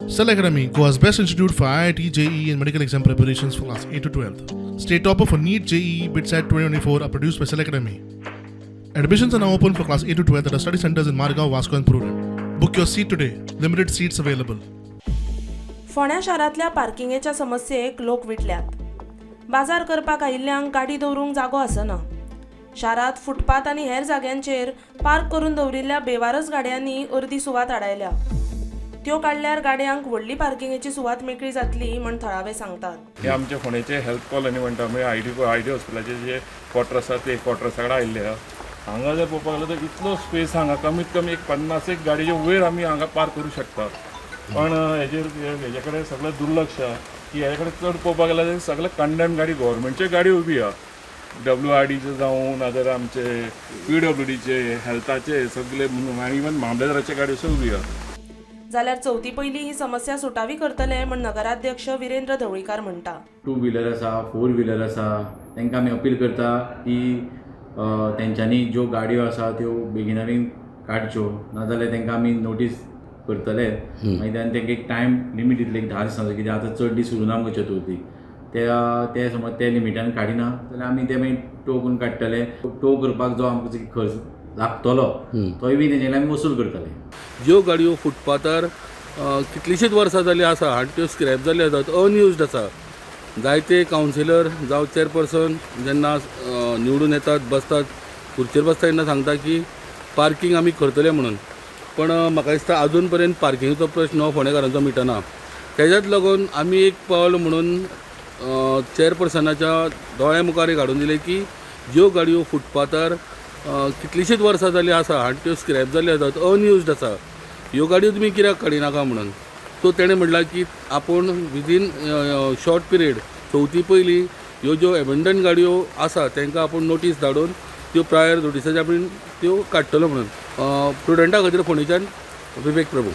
Cell Academy, Goa's best institute for IIT, JEE, and medical exam preparations for class 8 to 12. State topper for NEET, JEE, BITSAT 2024 are produced by Cell Academy. Admissions are now open for class 8 to 12 at our study centers in Margao, Vasco, and Prudent. Book your seat today. Limited seats available. फोंड्या शारांतल्या पार्किंगेच्या समस्येक लोक विटल्यात. बाजार करपाक आयिल्ल्यांक गाडी दवरूंक जागो आसना. शारांत फुटपाथ आनी हेर जाग्यांचेर पार्क करून दवरिल्ल्या बेवारस गाडयांनी अर्दी सुवात आडायल्या. त्यो काडल्यार गाडयांक व्हडली पार्किंगेची सुवात मेकळी जातली म्हण थळावे सांगतात. हे आमचे फोंडेचे हेल्थ कॉलनी म्हणटा, म्हणजे I D हॉस्पिटलाचे जे क्वॉर्टर आसा, ते क्वॉर्टर्सा कडेन आयिल्ले आहा. हांगा जर पळोवपाक गेल्यार तर इतलो स्पेस, हांगा कमीत कमी एक 50 एक गाडयेचे वयर आमी हांगा पार्क करूं शकता. पण हेजेर, हेजे कडेन सगळें दुर्लक्ष आहा की हेजे कडेन चड पळोवपाक गेल्यार सगळे कंडेम गाडी, गोवोरमेंटच्यो गाडी उबी आहा. डब्ल्यू आर डीचे जावं, नाजाल्यार आमचे पीडब्ल्यूडीचे, हेल्थाचे सगळे आनी इवन मामलेदाराचे गाडी सुद्दां उबी आहा. जाल्यार चवथी पयलीं ही समस्या सुटावी करतले म्हण नगराध्यक्ष विरेंद्र ढवळीकार म्हणटा. टू व्हिलर आसा, फोर व्हिलर आसा, तांकां आमी अपील करता की तेंच्यांनी ज्यो गाडयो आसा त्यो बेगिना बेगीन काडच्यो, नाजाल्यार तांकां आमी नोटीस करतले. मागीर आनी तांकां एक टायम लिमीट दितले, एक 10 दिसांचो, कित्याक आतां चड दीस उरुना आमकां चतुर्थीक. त्या ते समज ते लिमिटान काडिना जाल्यार आमी ते मागीर टो करून काडटले. टो करपाक जो आमकां खर्च लागतलो, तोय बी तेंचे आमी वसूल करतले. ज्यो गाडयो फुटपाथार कितलींशींच वर्सां जालीं आसा आनी त्यो स्क्रॅप जाल्ल्यो आसात, अनयुज्ड आसा. जायते कावन्सिलर जावं चेअरपर्सन जेन्ना निवडून येतात, बसतात, खुर्चेर बसता तेन्ना सांगता की पार्कींग आमी करतले म्हणून. पण म्हाका दिसता अजून पर्यंत पार्किंगचो प्रश्न हो फोंडेकारांचो मिटना. तेज्याच लागून आमी एक पावल म्हणून चेअरपर्सनाच्या दोळ्या मुखार एक हाडून दिलें की ज्यो गाडयो फुटपाथार कितलींशींच वर्सां जालीं आसा आनी त्यो स्क्रॅप जाल्ल्यो आसात, अनयुज्ड आसा, ह्यो गाडयो तुमी कित्याक काडिनाका म्हणून. सो तेणें म्हणलां की आपूण विदीन शॉर्ट पिरियड, चवथी पयलीं ह्यो ज्यो एबंडन गाडयो आसा, तांकां आपूण नोटीस धाडून त्यो प्रायर नोटिसाचे आपूण त्यो काडटलो म्हणून. प्रुडंटा खातीर फोंडेच्यान विवेक प्रभू.